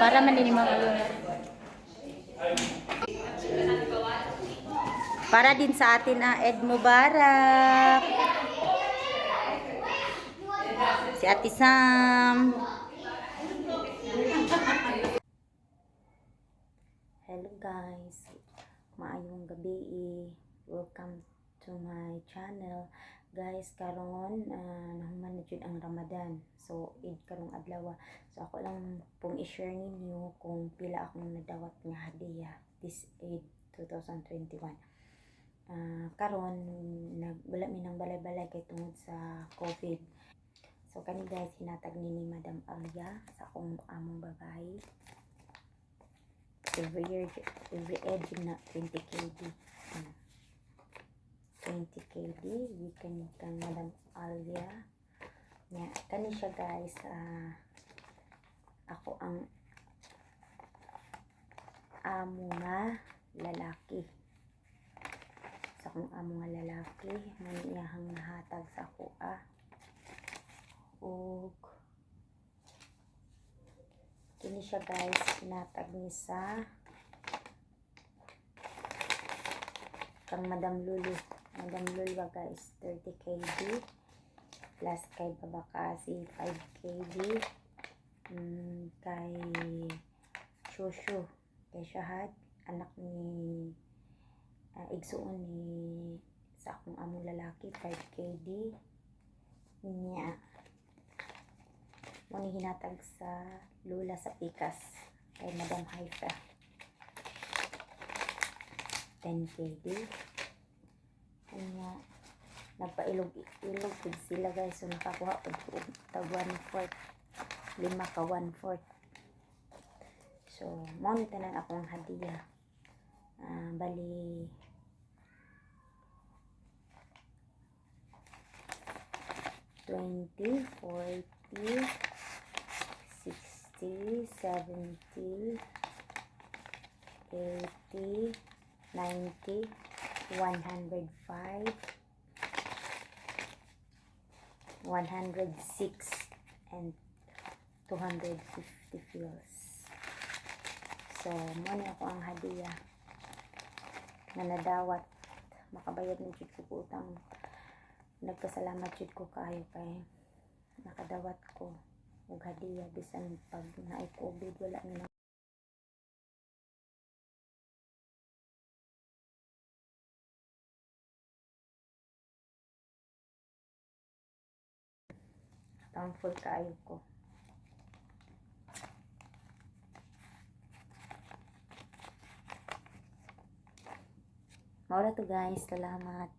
Para man ni Ma'am Alona. Para din sa atin na Ed Mubarak. Si Ate Sam. Hello guys. Maayong gabi eh. Welcome to my channel. Guys, karon nahuman na jud ang Ramadan. So, Eid karong adlaw. So, ako lang pong i-share ninyo kung pila akong nadawat nga hadiah this Eid 2021. Karon nag wala mi nang balay-balay kay tungod sa COVID. So kani guys, hinatag ni Madam Alia sa akong among babae. Every year, every Eid na 20 KD. 20 KD gikan kang Madam Alia. Nya kani siya guys, ako ang amo nga lalaki, sa akong amo nga lalaki man iyahang nahatag sa ako ug kini siya guys, hinatag ni sa kang Madam Lulu. Madam Lulu ba guys, 30 KD plus kay Baba Kasi 5 KD, kay Shosho, kay Shahad, anak ni igsuon ni sa akong among lalaki, 5 KD niya mo ni hinatag sa Lula sa Pikas kay Madam Haifa, 10 KD. Kanya nagpailog ilog pud sila guys, so nakakuha pud ko og tag 1/4, lima ka 1/4. So mao ni tanan akong hadiah. Bali 20, 40, 60, 70, 80, 90, 105, 106, and 250 fils. So, mo ni ako ang hadiah nga nadawat. Makabayad na jud ko utang. Nagpasalamat jud ko kaayo kay nakadawat ko og hadiah bisan pag naay COVID, wala na. Thankful kaayo ko. Mao ra to guys. Salamat.